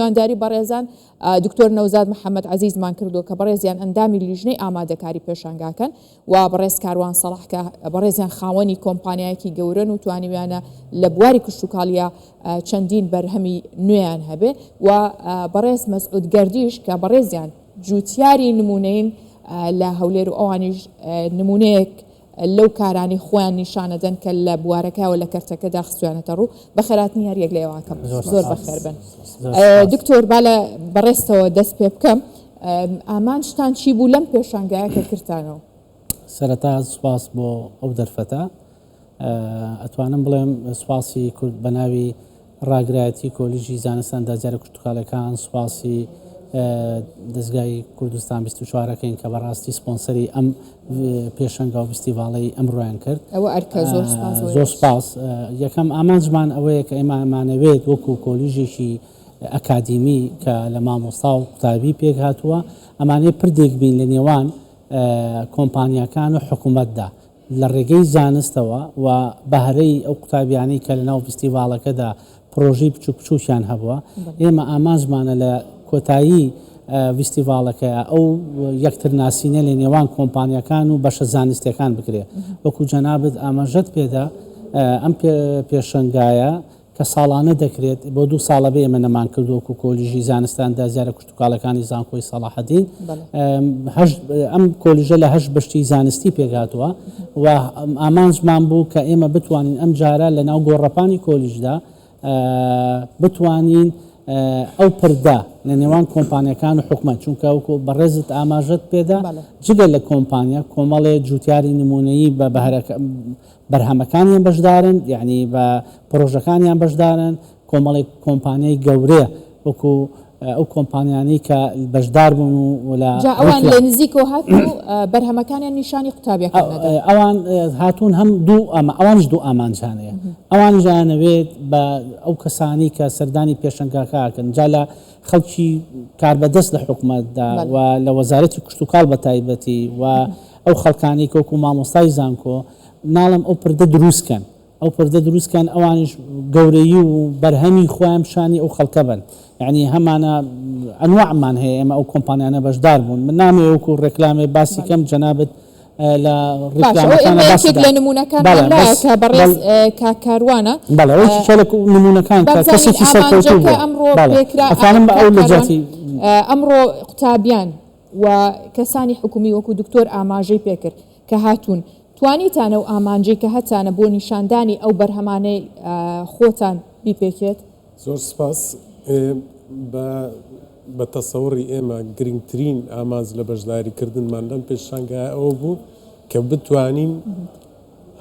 میوانداری بەڕێزان دکتۆر نەوزاد محەمەد عەزیزمان کردووە کە بەڕێزیان ئەندامی لیژنەی ئامادەکاری پێشانگاکەن و بەڕێز کاروان سەڵاح کە بەڕێزیان خاوەنی کۆمپانیایەکی گەورەن و توانیویانە لە بواری کشتوکاڵیە چەندین بەرهەمی نوێیان هەبێ و بەڕێز مەسعود گەردیش کە بەڕێزیان جوتیاری نمونەین لە هەولێر و ئەوانیش نمونەیەک لەو کارانەی خۆیان نیشانەدەن کە لە بوارەکەوە لە کەرتەکەدا خستویانەتە ڕوو. بەخێرهاتنی هەر یەک لە ئێوە ئەکەم. زۆر بەخێر بن. دکتۆر با لە بەڕێزتەوە دەست پێ بکەم. ئامانجتان چی بوو لەم پێشانگایە کە کردتانەوە؟ سەرەتا سوپاس بۆ ئەو دەرفەتە. ئەتوانم بڵێم سوپاسی کورد بە ناوی ڕاگرایەتی کۆلیژی زانستە ئەندازیارە کشتوکاڵیەکان سوپاسی دەزگای کوردستان 24 ئەکەین کە بەڕاستی سپۆنسەری ئەم پێشەنگا و ڤیستیڤاڵەی ئەمڕۆیان کرد. ئەوە ئەرکە زۆر سوپاس بۆ زۆر سوپاس. یەکەم ئامانجمان ئەوەیە کە ئێمە ئەمانەوێت وەکو کۆلیژێکی ئەکادیمی کە لە مامۆستا و قوتابی پێک هاتووە ئەمانەوێت پردێک بین لە نێوان کۆمپانیاکان و حکومەتدا لە ڕێگەی زانستەوە و بەهرەی ئەو قوتابیانەی کە لەناو ڤیستیڤاڵەکەدا پڕۆژەی بچوک بچوکیان هەبووە، ئێمە ئامانجمانە لە کۆتایی ڤیستیڤاڵەکەیا ئەو یەکتر ناسینە لە نێوان کۆمپانیاکان و بەشە زانستیەکان بکرێ. وەکو جەنابت ئاماژەت پێدا ئەم پێشەنگایە کە ساڵانە دەکرێت، بۆ دوو ساڵە بێ ئێمە نەمانکردووە وەکو کۆلیژی زانستە ئەندازیارە کشتوکاڵەکانی زانکۆی سەڵاحەدین. ئەم کۆلیژە لە هەشت بەشی زانستی پێکهاتووە و ئامانجمان بوو کە ئێمە بتوانین ئەم جارە لە ناو گۆڕەپانی کۆلیژدا بتوانین ئەو پردە لە نێوان کۆمپانیەکان و حکومەت، چونکە وەکو بەڕێزت ئاماژەت پێدا جگە لە کۆمپانیا کۆمەڵێ جوتیاری نمونەیی بە بەهرەکە بەرهەمەکانیان بەشدارن یەعنی بە پڕۆژەکانیان بەشدارن، کۆمەڵێک کۆمپانیای گەورە وەکو ئەو کۆمپانیانەی کە بەشدار بوون و لە جا ئەوان لە نزیکەوە هاتن و بەرهەمەکانیان نیشانی قوتابیەکان نەدا؟ ئەوان هاتوون هەم دوو ئەوانیش دوو ئامانجیان هەیە، ئەوانیش ئەیانەوێت بە ئەو کەسانەی کە سەردانی پێشەنگاکە ئەکەن جا لە خەڵکی کاربەدەست لە حکومەتدا و لە وەزارەتی کشتوکاڵ بە تایبەتی و ئەو خەڵکانەی کە وەکو مامۆستای زانکۆ ناڵێم ئەو پردە دروست کەن، ئەو پردە دروست کەن ئەوانیش گەورەیی و بەرهەمی خۆیان پیشانی ئەو خەڵکە بەن. یەعنی هەمانە ئەنواعمان هەیە ئێمە ئەو کۆمپانیانە بەشدار بوون. من نامەوێ وەکو ڕێکلامێ باسی کەم جەنابت لە باشە ئەوە ڕیکلامەکانە ئێمە باسی یەکێک دا. لە نموونەکانمان بەڵێ لایە بەس کە بەڕێز کاک کاروانە. بەڵێ ئەوە یەکێکە لە نموونەکان با کە بزانین کەسێکی سەرکەوتوو ئامانجەکە بووە. ئەمڕۆ بەڵێ پێکرا ئەتوانم کاک ئەو لە کاروان جیاتی. ئەمڕۆ قوتابیان و کەسانی حکومی وەکو دکتۆر ئاماژەی پێکرد کە هاتوون، توانیتان ئەو ئامانجەی کە هەتانە بۆ نیشاندانی ئەو بەرهەمانەی خۆتان بیپێکێت؟ زۆر سپاس. بە بە تەسەوڕی ئێمە گرنگترین ئامانج لە بەشداریکردنمان لەم پێشانگایە ئەوە بوو کە بتوانین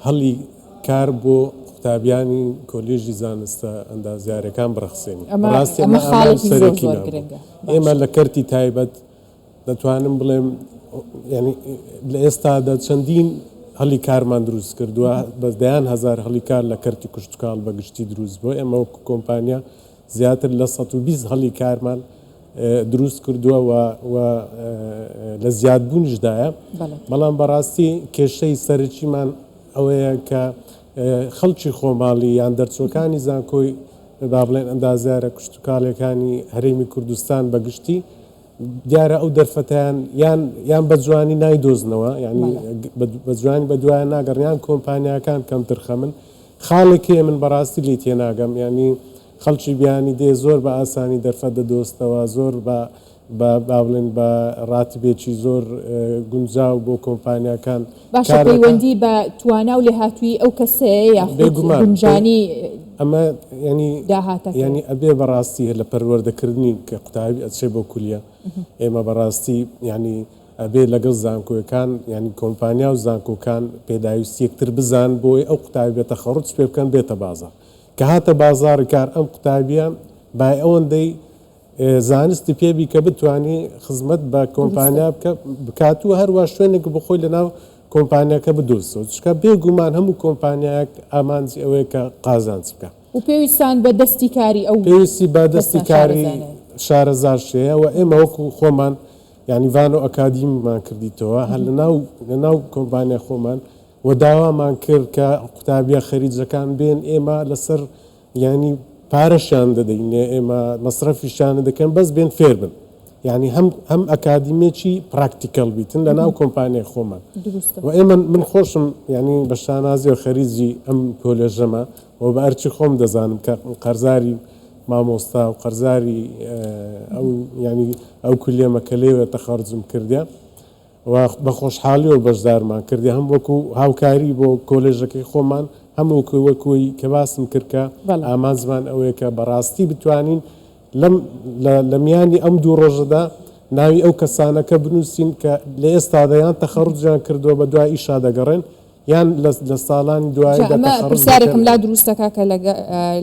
هەلی کار بۆ قوتابیانی کۆلێژی زانستە ئەندازیارەکان بڕەخسێنین. ئەمە بەڕاستی ئەمە ئەمە ئامانج خاڵێکی زۆر زۆر سەرەکیمان بوو. گرنگە. ئێمە باشە. لە کەرتی تایبەت دەتوانم بڵێم یانی لە ئێستادا چەندین هەلی کارمان دروست کردووە، بە دەیان هەزار هەلی کار لە کەرتی کشتوکاڵ بە گشتی دروست بووە. ئێمە وەکو کۆمپانیا زیاتر لە 120 هەلی کارمان دروست کردووە و و لە زیادبوونیشدایە. بەڵام بەڕاستی کێشەی سەرەکیمان ئەوەیە کە خەڵکی خۆماڵی یان دەرچووەکانی زانکۆی با بڵێن ئەندازیارە کشتوکاڵیەکانی هەرێمی کوردستان بە گشتی دیارە ئەو دەرفەتەیان یان یان بە جوانی نایدۆزنەوە یانی بە جوانی بە دوایان ناگەڕن یان کۆمپانیاکان کەمتر خەمن خاڵێک هەیە من بەڕاستی لێی تێناگەم یانی خەڵکی بیانی دێ زۆر بە ئاسانی دەرفەت دەدۆستەوە زۆر بە بە با بڵێن بە ڕاتبێکی زۆر گونجاو بۆ کۆمپانیاکان باشە کار دەکا. پەیوەندی بە توانا و لێهاتوویی ئەو کەسەیە یاخود بێگومان گونجانی ئەمە یانی داهاتەکەی؟ یانی ئەبێ بەڕاستی لە پەروەردەکردنی کە قوتابی ئەچێ بۆ کولیە ئێمە بەڕاستی یانی ئەبێ لەگەڵ زانکۆیەکان یانی کۆمپانیا و زانکۆکان پێداویستی یەکتر بزان بۆی ئەو قوتابیە تەخەڕوج پێ بکەن بێتە بازاڕ کە هاتە بازاڕی کار ئەم قوتابیە بای ئەوەندەی زانستی پێ بی کە بتوانی خزمەت بە کۆمپانیا بکە بکات و هەروا شوێنێک بۆ خۆی لەناو کۆمپانیاکە بدۆزێتەوە چونکە بێ گومان هەموو کۆمپانیایەک ئامانجی ئەوەیە کە قازانج بکا. و پێویستان بە دەستی کاری ئەو پێویستی بە دەستی کەسە کاری شارەزایانەیە. شارەزاش هەیە و ئێمە وەکو خۆمان یانی ڤانۆ ئەکادیمیمان کردیتەوە هەر لەناو لەناو کۆمپانیای خۆمان و داوامان کرد کە قوتابیە خەریجەکان بێن ئێمە لەسەر یانی پارەشیان دەدەینێ ئێمە مەسرەفیشیان دەکەن بەس بێن فێر بن یعنی هەم هەم ئەکادیمێکی practical بیتن لە ناو کۆمپانیای خۆمان و ئێمە من خۆشم یعنی بە شانازیەوە خەریجی ئەم کۆلێژەمە و بە ئەرکی خۆم دەزانم کە قەرزاری مامۆستا و قەرزاری ئەو یعنی ئەو کولیەمە کە لێوێ تەخەرجم کردە و بە خۆشحاڵیەوە بەشدارمان کردی هەم وەکو هاوکاری بۆ کۆلێژەکەی خۆمان هەم وەکو وەکوی کە باسم کرد کە ئامانجمان ئەوەیە کە بەڕاستی بتوانین لەم لە میانی ئەم دوو ڕۆژەدا ناوی ئەو کەسانە کە بنووسین کە لە ئێستادا یان تەخەڕوجیان کردووە بە دوای ئیشا دەگەڕێن یان لە ساڵانی دواییدا جا ئەمە تەخەڕوج پرسیارێکم دەکەن. لا دروست دەکا کە لەگە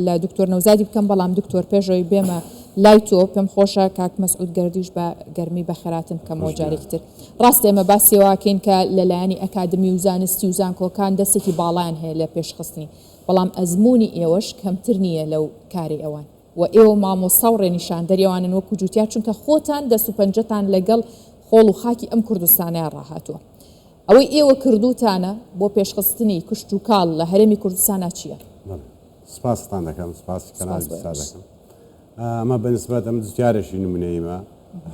لە دکتۆر نەوزادی بکەم بەڵام دکتۆر پێش ئەوەی بێمە لای تۆ پێم خۆشە کاک مەسعود گەردیش بە گەرمی بەخێراتن بکەمەوە جارێکی تر ڕاستە ئێمە باسی ئەوە ئەکەین کە لە لایەنی ئەکادمی و زانستی و زانکۆکان دەستێکی باڵایان هەیە لە پێشخستنی بەڵام ئەزموونی ئێوەش کەمتر نییە لەو کارەی ئەوان و ئێوە مامۆستا و ڕێنیشاندەری ئەوانن وەکو جوتیار چونکە خۆتان دەست و پەنجەتان لەگەڵ خۆڵ و خاکی ئەم کوردستانەیا ڕاهاتووە. ئەوەی ئێوە کردووتانە بۆ پێشخستنی کشتوکاڵ لە هەرێمی کوردستانا چییە؟ بەڵێ سپاستان دەکەم، سپاسی سپاس کەناڵی بۆ بیستا ئێوەش. دەکەم. ئەمە بە نسبەت ئەم جوتیارێکی نمونەییمە،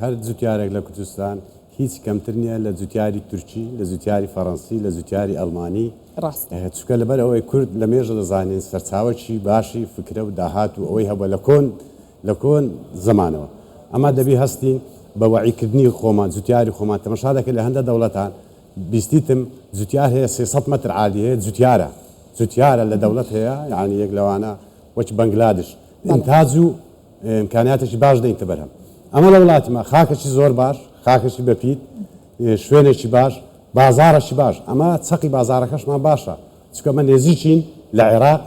هەر جوتیارێک لە کوردستان هیچ کەمتر نییە لە جوتیاری تورکی، لە جوتیاری فەڕەنسی، لە جوتیاری ئەڵمانی، ڕاستە. چونکە لەبەر ئەوەی کورد لە مێژە دەزانین سەرچاوەکی باشی فکرە و داهات و ئەوەی هەبووە لە کۆن لە کۆن زەمانەوە ئەما دەبی هەستین بە وەعی کردنی خۆمان جوتیاری خۆمان تەمەشا دەکەی لە هەندە دەوڵەتان بیستیتم جوتیار هەیە 300 مەتر عادی هەیە جوتیارە جوتیارە لە دەوڵەت هەیە یعنی یەک لەوانە وەک بەنگلادش ئینتاج و ئیمکانیاتێکی باش دەینتە بەرهەم ئەمە لە وڵاتی ما خاکەکی زۆر باش خاکەکی بەپیت شوێنێکی باش بازاڕێکی باش ئەمە چەقی بازاڕەکەشمان باشە چونکە ئەمە نێزیکین لە عێراق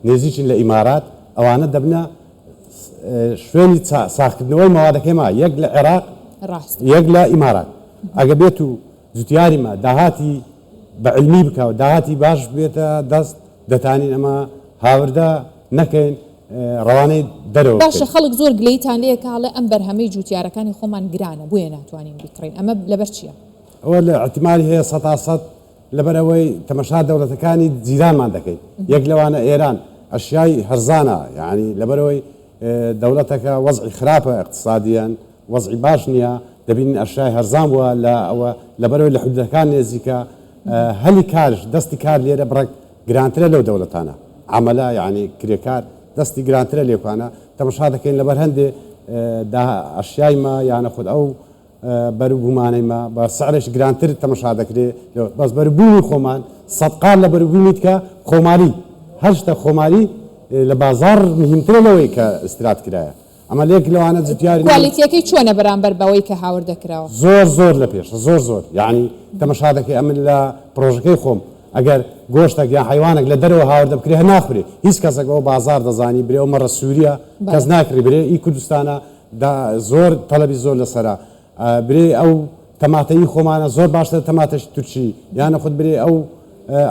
نێزیکین لە ئیمارات ئەوانە دەبنە شوێنی ساخکردنەوەی مەوادەکەی ما یەک لە عێراق یەک لە ئیمارات ئەگە بێت و جوتیاری ما داهاتی بە علمی بکە و داهاتی باش بێتە دەست دەتانین ئەمە هاوردە نەکەین ڕەوانەی دەرەوە باشە بکەین. خەڵک زۆر گلەیتان لێیە کە ئەڵێ ئەم بەرهەمەی جوتیارەکانی خۆمان گرانە بۆیە ناتوانین بیکڕین ئەمە لەبەر چیە؟ ئەوە لە ئیحتیمالی هەیە سەتا سەد لەبەر ئەوەی تەمەشا دەوڵەتەکانی جیرانمان دەکەین یەک لەوانە ئێران ئەشیای هەرزانە یانی لەبەرئەوەی دەوڵەتەکە وەزعی خراپە ئیقتسادیەن وەزعی باش نییە دەبینین ئەشیای هەرزان بووە لە ئەوە لەبەرئەوەی لە حدودەکان نێزیکە هەلی کارش دەستی کار لێرە بڕەک گرانترە لەو دەوڵەتانە عەمەلە یانی کرێکار دەستی گرانترە لێکانە تەمەشا دەکەین لەبەر هەندێ دا ئەشیای مە یانە خود ئەو بەروبوومانەی مە بە سعرێکی گرانتر تەمەشا دەکرێ بەس بەروبوومی خۆمان سەدقات لە بەروبوومی تکە خۆمالی هەر شتە خۆمالی لە بازاڕ مهمترە لەوەی کە ئیستراد کرایە ئەمە لێک لەوانە جوتیاری کوالێتیەکەی چۆنە بەرامبەر بەوەی کە هاوردە کراوە؟ زۆر زۆر لە پێشە زۆر زۆر یەعنی تەمەشا دەکەی ئەمن لە پڕۆژەکەی خۆم ئەگەر گۆشتەک یان حەیوانەک لە دەرەوە هاوردە بکرێ هەر ناخورێ هیچ کەسەک ئەوە بازاڕ دەزانی برێ ئەو مەڕە سوریە کەس ناکڕی برێ ئی کوردستانە دا زۆر تەلەبی زۆر لەسەرە برێ ئەو تەماتە ئی خۆمانە زۆر باشترە تەماتەش تورکی یانە خود برێ ئەو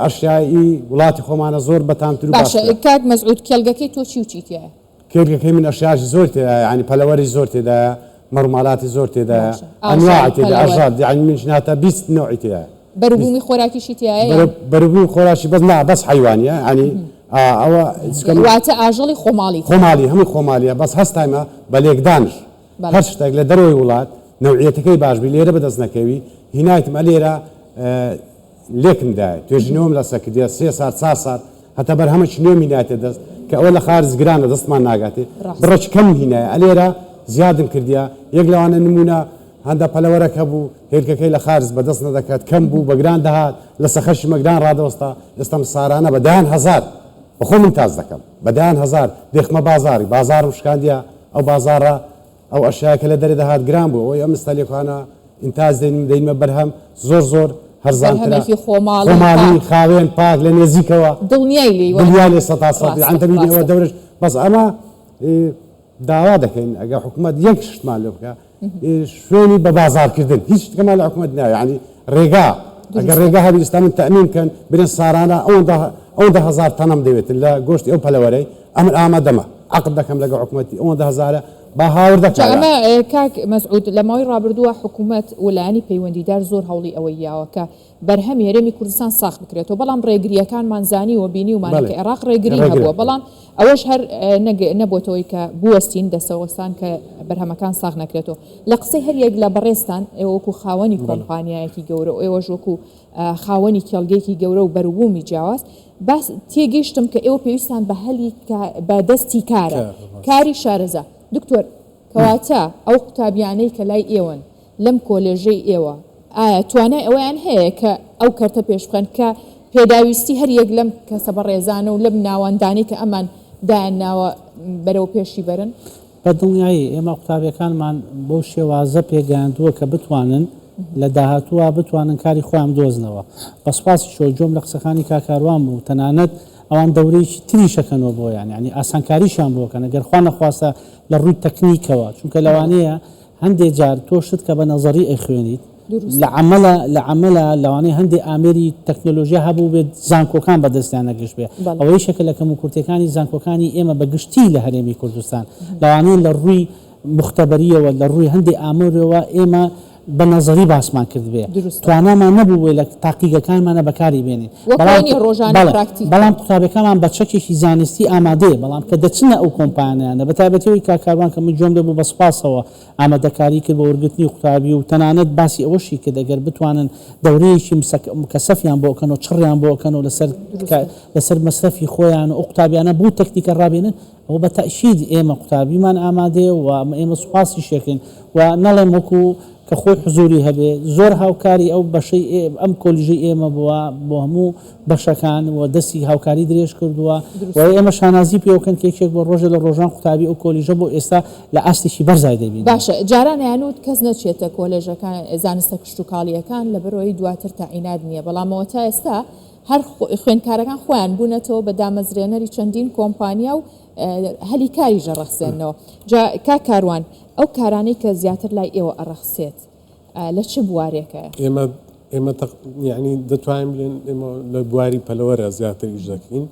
ئەشیای ئی وڵاتی خۆمانە زۆر بەتامتر و باشە باشترە. کاک مەسعود کێڵگەکەی تۆ چی و چی تیایە؟ کێڵگەکەی من ئەشیاش زۆر تێدایە یانی پەلەوەری زۆر تێدایە مەڕومالاتی زۆر تێدایە باشە ئەنواع ئاژەڵ تێدا پەلەوەر. ئاژەڵ یانی منیش ناتا 20 نەوعی تێدایە 20 بەروبوومی خۆراکیشی تیایە یان؟ بەروبوومی خۆراکی بەس نا بەس حەیوانیە یانی ئەوە چکە من واتە ئاژەڵی خۆماڵی تیایە. خۆماڵی هەمووی خۆماڵیە بەس هەستایمە بە لێکدانش بەڵێ. هەر شتێک لە دەرەوەی وڵات نەوعیەتەکەی باش بی لێرە بەدەست نەکەوی هینایتم ئەلێرە لێکم دایە توێژینەوەم لەسە کردیە سێ سار چار سار هەتا بەرهەمەکی نوێم هینایتە دەست کە ئەوە لە خارج گرانە دەستمان ناگاتێ ڕاستە. بڕێکی کەم هینایە ئەلێرە زیادم کردیە یەک لەوانە نموونە هەندە پەلەوەرەک هەبوو هێلکەکەی لە خارج بەدەست نەدەکەت کەم بوو بە گران دەهات لە سەخەشی مەگران ڕادەوەستا ئێستا سارانە بە دەیان هەزار بە خۆم ئینتاج دەکەم بە دەیان هەزار دێخمە بازاڕی بازاڕم شکاندیە ئەو بازاڕە ئەو ئەشیایە کە لە دەرێ دەهات گران بوو ئەوەی ئەم ستەلێکانە ئینتاج دەینم دەینمە بەرهەم زۆر زۆر هەرزانترە بەرهەمێکی خۆماڵی خۆماڵی پاک. خاوێن پاک لە نێزیکەوە دڵنیای لێی وایە. دڵنیای لێ سەتا سەد ڕاستە یەعنی دەبینی ئەوە ڕاستە. دەورش بەس ئەمە داوا دەکەین ئەگەر حکوومەت یەک شتمان لێ بکا شوێنی بە بازاڕکردن هیچ شتێکمان لە حکوومەت ناوێ یعنی ڕێگا ئەگەر ڕێگا هەبی ئێستا من تەئمین بکەن برێن سارانە ئەوەندە ئەوەندە هەزار تەنەم دەوێتن لە گۆشتی ئەو پەلەوەرەی ئەمن ئامادەمە عەقد دەکەم لەگەڵ حکوومەتی ئەوەندە هەزارە با هاوردە جا کە. ئەمە کاک مەسعود لە ماوەی ڕابردووە حکوومەت و لایەنی پەیوەندیدار زۆر هەوڵی ئەوەی یاوە کە بەرهەمی هەرێمی کوردستان ساغ بکرێتەوە، بەڵام ڕێگرییەکانمان زانیوە، بینیومانە بەڵێ کە عێراق ڕێگری ڕێگرە. هەبووە، بەڵام ئەوەش هەر نەبووەتە هۆی کە بوەستین، دەستەوەستان کە بەرهەمەکان ساغ نەکرێتەوە. لە قسەی هەر یەک لە بەڕێزتان، ئێوە وەکوو خاوەنی کۆمپانیایەکی گەورە و ئێوەش وەکوو خاوەنی کێڵگەیەکی گەورە و بەروبوومی جیاواز، باس تێگەیشتم کە ئێوە پێویستتان بە هەلی بە دەستی کارە، کاری شارەزا. دکتۆر، کەواتە ئەو قوتابیانەی کە لای ئێوەن، لەم کۆلێژەی ئێوە، ئایا توانای ئەوەیان هەیە کە ئەو کەرتە پێش بخەن کە پێداویستی هەر یەک لەم کەسە بەڕێزانە و لەم ناوەندانەی کە ئەمان دایان ناوە بەرەو پێشی بەرن؟ بە دڵنیایی ئێمە قوتابیەکانمان بەو شێوازە پێگەیاندووە کە بتوانن لە داهاتووە بتوانن کاری خۆیان بدۆزنەوە. بە سوپاسیشەوە گوێم لە قسەکانی کاک کاروان بوو، تەنانەت ئەوان دەورەیەکی تریش ئەکەنەوە بۆیان، یانی ئاسانکاریشیان بۆ ئەکەن ئەگەر خوا نەخواستە لە ڕووی تەکنیکەوە، چونکە لەوانەیە هەندێ جار تۆ شت کە بە نەزەری ئەیخوێنیت لە عەمەلا لە عەمەلا لەوانەیە هەندێ ئامێری تەکنۆلۆژیا هەبووبێت زانکۆکان بە دەستیان نەگەشتبێ ئەوە یەکێکە لە کەموکورتیەکانی زانکۆکانی ئێمە بە گشتی لە هەرێمی کوردستان لەوانەیە لە ڕووی موختەبەریەوە لە ڕووی هەندێ ئامێرەوە ئێمە بە نەزەری باسمان کردبێ توانامان نەبووبێ لە تاقیگەکانمانە بەکاری بێنین بەڵام ڕۆژانە پراکتیک بەڵام قوتابیەکانمان بە چەکێکی زانستی ئامادەیە بەڵام کە دەچنە ئەو کۆمپانیانە بە تایبەتی ئەوەی کاک کاروان کە من گوێم لێ بوو بە سوپاسەوە ئامادەکاری کرد بۆ وەرگرتنی قوتابی و تەنانەت باسی ئەوەشی کرد ئەگەر بتوانن دەورەیەکی مکەسەفیان بۆ ئەکەن و چڕیان بۆ ئەکەن و لەسەر لەسەر مەسرەفی خۆیان و ئەو قوتابیانە بۆ تەکنیکە ڕابێنن ئەوە بە تەئکید ئێمە قوتابیمان ئامادەیە و ئێمە سوپاسیشی ئەکەین و نەڵێم وەکو کە خۆی حزوری هەبێ زۆر هاوکاری ئەو بەشەی ئەم کۆلیژەی ئێمە بووە بۆ هەموو بەشەکان و دەستی هاوکاری درێژ کردووە و ئێمە شانازی پێوەکەن کە یەکێک بۆ ڕۆژێ لە ڕۆژان قوتابی ئەو کۆلیژە بۆ ئێستا لە ئاستێکی بەرزای دەبینین. باشە جاران ئەیانوت کەس نەچێتە کۆلێژەکان زانستە کشتوکاڵییەکان لەبەرئەوەی دواتر تەعینات نییە بەڵامەوە تا ئێستا هەر خوێندکارەکان خۆیان بوونەتەوە بە دامەزرێنەری چەندین کۆمپانیا و هەلی کاریش ئەڕەخسێننەوە. جا کاک کاروان ئەو کارانەی کە زیاتر لای ئێوە ئەڕەخسێت لە چ بوارێکایە؟ ئێمە ئێمە تەق یانی دەتوانین بلێن ئێمە لە بواری پەلەوەرە زیاتر ئیش دەکەین.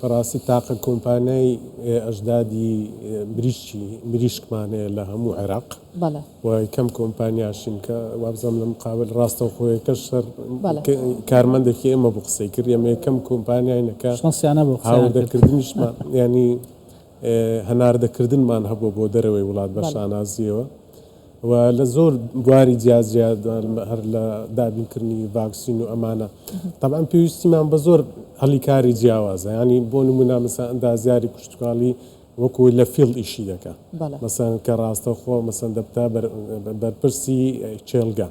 بەڕاستی تاقە کۆمپانیای ئەژدادی مریشکی مریشکمان هەیە لە هەموو عێراق و یەکەم کۆمپانیاشین کە وابزانم لە مقابل ڕاستەوخۆیەکەش هەر کارمەندێکی ئێمە بوو قسەی کرد ئێمە یەکەم کۆمپانیاینە کە هاوردەکردنیشمان یانی هەناردەکردنمان هەبووە بۆ دەرەوەی وڵات بە شانازیەوە و لە زۆر بواری جیا جیا هەر لە دابینکردنی ڤاکسین و ئەمانە تەبعەن پێویستیمان بە زۆر هەلی کاری جیاوازە ینی بۆ نمونە مەسەن ئەندازیاری کشتتوکاڵی وەکو لە field ئیشی دەکا مەسەن کە ڕاستەوخۆ مەسەن دەبتە بەرپرسی کێڵگە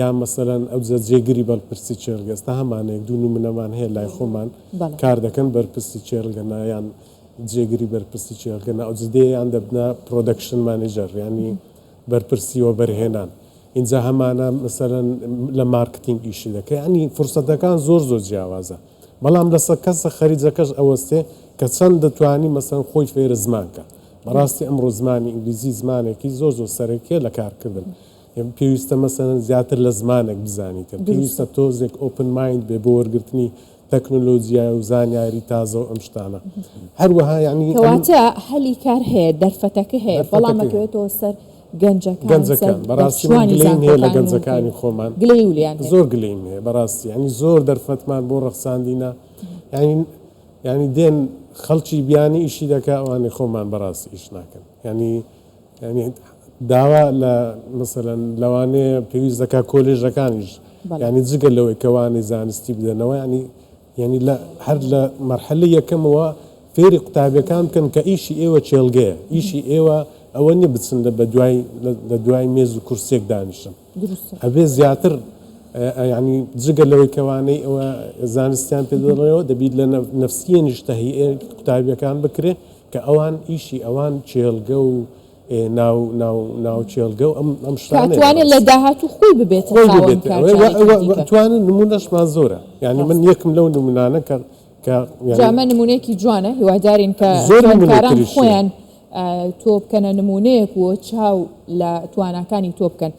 یان مەسەلەن ئەو جێگری بەرپرسی کێڵگە ئێستا هەمانەیەک دوو نمونەمان هەیە لای خۆمان کار دەکەن بەرپرسی کێڵگە یان جێگری بەرپرسی کێڵگە ناوجدێ یان دەبنە production manager یانی بەرپرسی وەبەرهێنان ئینجا هەمانە مەسەلەن لە مارکتینگ ئیشی دەکە یانی فرسەتەکان زۆر زۆر جیاوازە بەڵام لەسەر کەسە خەریجەکەش ئەوەستێ کە چەند دەتوانی مەسەن خۆی فێرە زمان کە بەڕاستی ئەمڕۆ زمانی ئینگلیزی زمانێکی زۆر زۆر سەرەکیە لە کارکردن پێویستە مەسەلەن زیاتر لە زمانێک بزانیتن پێویستە تۆزێک open mind بێ بۆ وەرگرتنی تەکنۆلۆجیای و زانیاری تازە و ئەم شتانە هەروەها یانی کەواتە هەلی کار هەیە دەرفەتەکە هەیە بەڵام ئەکەوێتەوە سەر گەنجەکان گەنجەکان بەڕاستی من گلەییم هەیە لە گەنجەکانی خۆمان گلەیی لێیان هەیە زۆر گلەییم هەیە بەڕاستی یانی زۆر دەرفەتمان بۆ ڕەخساندینە یانی یانی دێن خەڵکی بیانی ئیشی دەکا ئەوانەی خۆمان بەڕاستی ئیش ناکەن یانی یانی داوا لە مەسەلەن لەوانەیە پێویست دەکات کۆلێژەکانیش یانی جگە لەوەی کە وانەی زانستی بدەنەوە یانی یانی لە هەر لە مەرحەلەی یەکەمەوە فێری قوتابیەکان بکەن کە ئیشی ئێوە کێڵگەیە ئیشی ئێوە ئەوە نیە بچن لە بەدوای لە دوای مێز و کورسیەک دانیشن ئەبێ زیاتر یانی جگە لەوەی کە وانەی ئەوە زانستیان پێ دەڵێەوە دەبیت لە نەفسیەنیش تەهیئەی قوتابیەکان بکرێ کە ئەوان ئیشی ئەوان کێڵگە و ناو ناو ناو کێڵگە و ئەم ئەم شتانەیە کە ئەتوانێت لە بەڕاستی. داهاتوو خۆی ببێتە خۆی خاوەن ببێتە کار ئەوە وە جارێکی وە دیکە. ئەتوانن نموونەشمان زۆرە یانی من ڕاستە. یەکم لەو نموونانە کە کە جا یانی ئەمە نموونەیەکی جوانە هیوادارین کە زۆر نموونەی خوێندکاران تریش هەیە. خۆیان تۆ بکەنە نموونەیەک و چاو لە تواناکانی تۆ بکەن.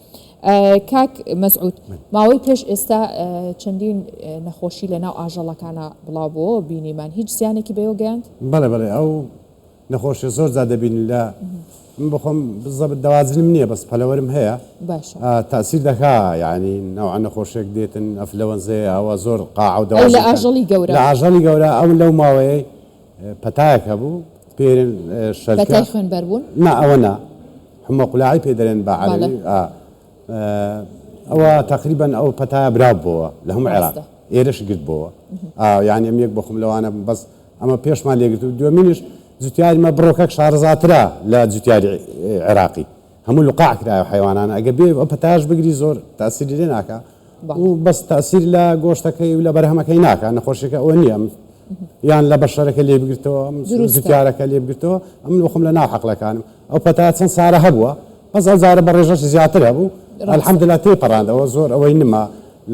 کاک مەسعود ماوەی پێش ئێستا چەندین نەخۆشی لە ناو ئاژەڵەکانا بڵاو بۆوە بینیمان هیچ زیانێکی بەوە گەیاند؟ بەڵێ بەڵێ ئەو نەخۆشیە زۆر جار دەبینین لە. من بەخۆم بزەبت دەواجنم نییە بەس پەلەوەرم هەیە باشە تاسیر دەکا یعنی نەوعە نەخۆشێک دێتن ئەفلەوەنزەیە ئەوە زۆر قاعە و ئەو لە دەواجنەکان ئاژەڵی گەورە لە ئاژەڵی گەورە ئەو لەو ماوەیەی پەتایەک هەبوو پێرن شەلکە پەتای خوێنبەربوون نا ئەوە نا حمە قولاعی پێ دەرێن بە بەڵێ عەرەبی ئا ئەوە تەقریبەن ئەو پەتایە براو بۆوە لە هەموو عێراق ڕاستە ئێرەش گرت بۆوە ئا یعنی ئەم یەک بەخۆم لەوانە بم بەس ئەمە پێشمان لێگرت و دووەمینیش جوتیاری مە بڕۆکەک شارەزاترە لە جوتیاری عێراقی هەموو لقاح کرایە حەیوانانە ئەگەر بێ ئەو پەتایەش بگری زۆر تاسیری لێ ناکا و بەس تاسیر لە گۆشتەکەی و لە بەرهەمەکەی ناکا نەخۆشیەکە ئەوە نییە یان لە بەشەرەکە لێ بگرتەوە جوتیارەکە لێ بگرتەوە ئەمن وەخۆم لە ناو حەقلەکانم ئەو پەتا چەند سارە هەبووە بەس ئەو جارە بە ڕێژەش زیاتر هەبوو الحمدلله تێپەڕاندەوە زۆر ئەوەی نما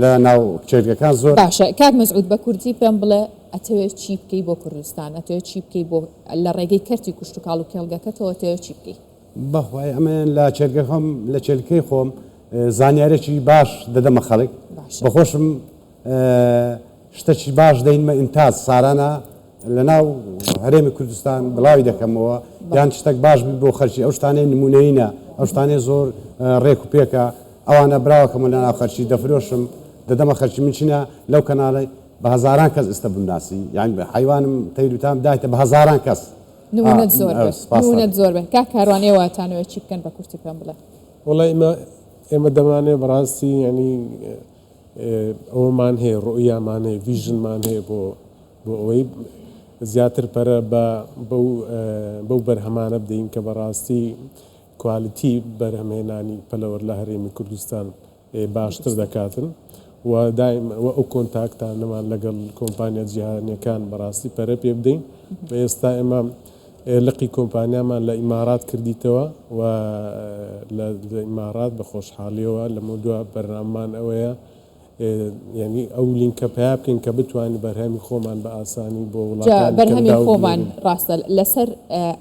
لە ناو کێرگەکان زۆر باشە کاک مەسعود بە کوردی پێم بڵێ ئەتەوێت چی بکەی بۆ کوردستان ئەتەوێت چی بکەی بۆ لە ڕێگەی کەرتی کوشتتوکاڵ و کێڵگەکەتەوە ئەتەوێت چی بکەی؟ بەخوای ئەمەیان لە کێلگەکەم لە کێلکەی خۆم زانیارێکی باش دەدەمە خەڵک بەخۆشم شتەکی باش دەینمە ئینتاج سارانە لە ناو هەرێمی کوردستان بڵاوی دەکەمەوە یان شتێک باش بی بۆ خەرکی ئەو شتانەی نمونەیینە ئەو شتانەی زۆر ڕێک و پێکە ئەوانە براوەکەمە لە ناو خەرکی دەفرۆشم دەدەمە خەرکی من چینە لەو کەناڵی بە هەزاران کەس ئێستا بمناسی یان حیوانم تەیروتام دایتە بە هەزاران کەس نمونەت زۆر بێ نمونەت زۆر بێ کاک کاروان ئێوە ئەتانەوێت چی بکەن بە کورتی پێم بڵێ. وەڵا ئێمە ئێمە دەمانەوێت بەڕاستی یانی ئەوەمان هەیە ڕوئیامان هەیە ڤیژنمان هەیە بۆ بۆ ئەوەی زیاتر پەرە بە بەو بەو بەرهەمانە بدەین کە بەڕاستی کوالیتی بەرهەمهێنانی پەلەوەر لە هەرێمی کوردستان باشتر دەکاتن و دایم و ئەو کۆنتاکتانەمان لەگەڵ کۆمپانیا جیهانیەکان بەڕاستی پەرە پێ بدەین و ئێستا ئێمە لقی کۆمپانیامان لە ئیمارات کردیتەوە و لە ئیمارات بە خۆشحاڵیەوە لەمەودوا بەرنامەمان ئەوەیە یعنی ئەو لینکە پیا بکەین کە بتوانین بەرهەمی خۆمان بە ئاسانی بۆ جا وڵاتانی بەرهەمی کەنداو خۆمان بنێرین. ڕاستە لەسەر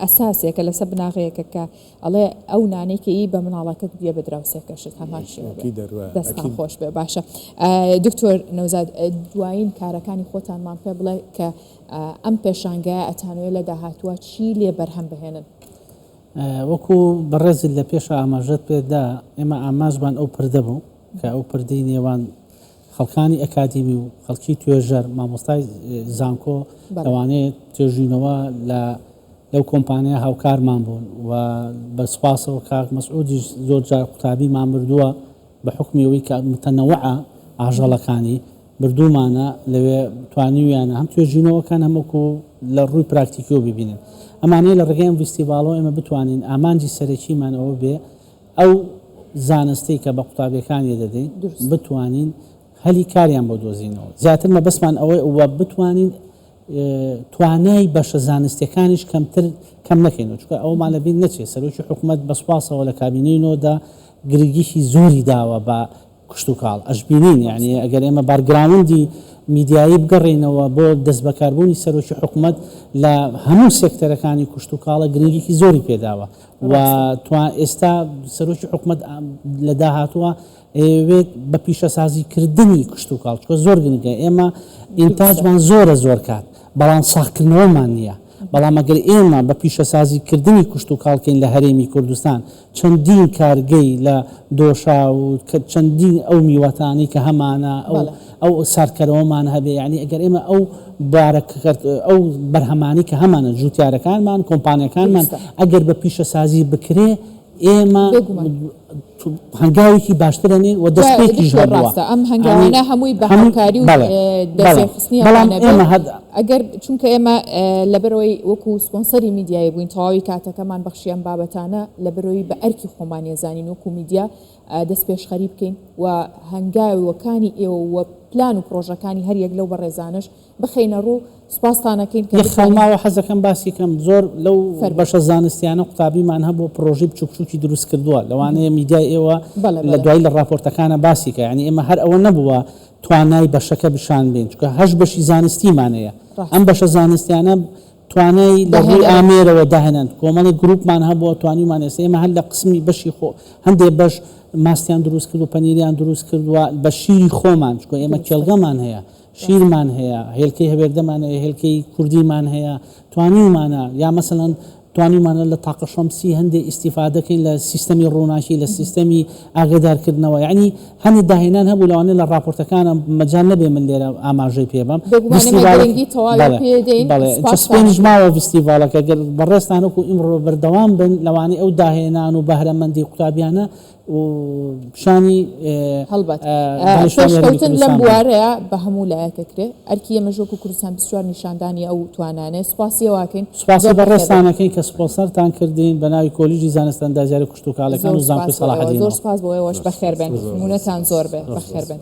ئەساسێکە لەسەر بناغەیەکە کە ئەڵێ ئەو نانەی کە ی بە مناڵەکەت بیە بە دراوسێکەشت هەمان شێوە بێ دەستان خۆش بێ باشە دکتۆر نەوزاد دوایین کارەکانی خۆتانمان پێ بڵێ کە ئەم پێشانگایە ئەتانەوێ لە داهاتووە چی لێ بەرهەم بهێنن؟ وەکو بەڕێزت لە پێشە ئاماژەت پێ دا ئێمە ئامانجمان ئەو پردە بوو کە ئەو پردەی نێوان خەڵکانی ئەکادیمی و خەڵکی توێژەر مامۆستای زانکۆ لەوانەیە توێژینەوە لە لەو کۆمپانیا هاوکارمان بوون و بە سوپاسەوە کاک مەسعودیش زۆر جار قوتابیمان بردووە بە حوکمی ئەوەی کە متەنەوعە ئاژەڵەکانی بردوومانە لەوێ توانیویانە هەم توێژینەوەکان هەم وەکو لە ڕووی پراکتیکیەوە ببینن ئەمانەیە لە ڕێگەی ئەم ڤیستیڤاڵەوە ئێمە بتوانین ئامانجی سەرەکیمان ئەوە بێ ئەو زانستەی کە بە قوتابیەکانی دەدەین بتوانین هەلی کاریان بۆ دۆزینەوە زیاتر مەبەستمان ئەوەی و بتوانین توانای بەشە زانستیەکانیش کەمتر کەم نەکەینەوە، چونکە ئەوەمان لەبیر نەچێت سەرۆکی حکومەت بە سوپاسەوە لە کابینەی نۆدا گرنگیی زۆری داوە بە کشتوکاڵ، ئەشبینین یانی ئەگەر ئێمە بارگراوندی میدیایی بگەڕێینەوە بۆ دەستبەکاربوونی سەرۆکی حکومەت لە هەموو سێکتەرەکانی کشتوکاڵە گرنگیی زۆری پێداوە و ئێستا سەرۆکی حکومەت لە داهاتووە ئەیەوێت بە پیشەسازی کردنی کشتوکاڵ چونکە زۆر گرنگە ئێمە ئینتاجمان زۆرە زۆر کات بەڵام ساغکردنەوەمان نییە بەڵام ئەگەر ئێمە بە پیشەسازی کردنی کشتوکاڵ کەین لە هەرێمی کوردستان چەندین کارگەی لە دۆشا و چەندین ئەو میوەتانەی کە هەمانە ئەو ئەو ساردکەرەوەمان هەبێ یعنی ئەگەر ئێمە ئەو بارە ئەو بەرهەمانەی کە هەمانە جوتیارەکانمان کۆمپانیەکانمان ئەگەر بە پیشەسازی بکرێ ئێمە هەنگاوێکی باشتر ئەنێین و دەستپێکیش دکتۆر هەبووە. ڕاستە ئەم هەنگاوانە هەمووی بە هاوکاری و دەستێخستنی بەڵام ئەوانە ئێمە بێت هەر ئەگەر چونکە ئێمە لەبەرئەوەی وەکو سپۆنسەری میدیایی بووین تەواوی کاتەکەمان بەخشی ئەم بابەتانە لەبەرئەوەی بە ئەرکی خۆمان ێزانین وەکو میدیا دەستپێشخەری بکەین و هەنگاوەکانی ئێوە و پلان و پڕۆژەکانی هەریەک لەو بەڕێزانەش بخەینە ڕوو، سوپاستان ئەکەین کە یەک خاڵ بتوانین. ماوە حەزەکەم باسی کەم، زۆر لەو فەرموو. بەشە زانستیانە قوتابیمان هەبووە پڕۆژەی بچوک بچوکی دروست کردووە، لەوانەیە میدیای ئێوە بەڵێ لە بەڵێ. دوایی لە ڕاپۆرتەکانا باسی کە، یانی ئێمە هەر ئەوە نەبووە توانای بەشەکە بشان بێین، چونکە هەشت بەشی زانستیمان هەیە، ئەم ڕاستە. بەشە زانستیانە توانای لە ڕووی داهێنەرن. ئامێرەوە داهێنان، کۆمەڵێک گروپمان هەبووە توانیومان ئێستا ئێمە هەر لە قسمی بەشی خۆ هەندێ بەش ماستیان دروست کردووە، پەنیریان دروست کردووە بە شیری خۆمان، چونکە ئێمە دروستە. کێڵگەمان هەیە، شیرمان هەیە، هێلکەی هەوێردەمان هەیە، هێلکەی کوردیمان هەیە، توانیومانە، یا مەسەلەن توانیومانە لە تاقە شەمسی هەندێ ئیستیفادە کەین لە سیستەمی ڕووناکی لە سیستەمی ئاگەدارکردنەوە یەعنی هەندێ داهێنان هەبوو لەوانەیە لە ڕاپۆرتەکانە مەجال نەبێ من لێرە ئاماژەی پێ بەم. بێگومان ئێمە ڤیستیڤاڵەکە گرنگی تەواوی بەڵێ پێ دەین بەڵێ سوپاستان چەسپێنیش ئەکەین. ماوە ڤیستیڤاڵەکە گەر بەڕێزتان وەکو ئیمڕۆ بەردەوام بن لەوانەیە ئەو داهێنان و بەهرەمەندی قوتابیانە و پیشانی هەڵبەت دانیشتوانی هەرێمی پێشکەوتن لەم کوردستان بدەن. بوارەیا بە هەموو لایەک ئەکرێ، ئەرکی ئێمەش وەکو کوردستان 24 نیشاندانی ئەو توانانەیە، سوپاسی ئەوە ئەکەین، سوپاسی زۆر بەخێر بێن. بەڕێزتان ئەکەین کە سپۆنسەرتان کردین بە ناوی کۆلیژی زانستە ئەندازیاری و کشتوکاڵیەکان زۆر و زانکۆی سوپاس بۆ ئێوە، زۆر سەڵاحەدینەوە. سوپاس بۆ ئێوەش، بەخێر بێن، نمونەتان زۆر بێ، بەخێر بێن.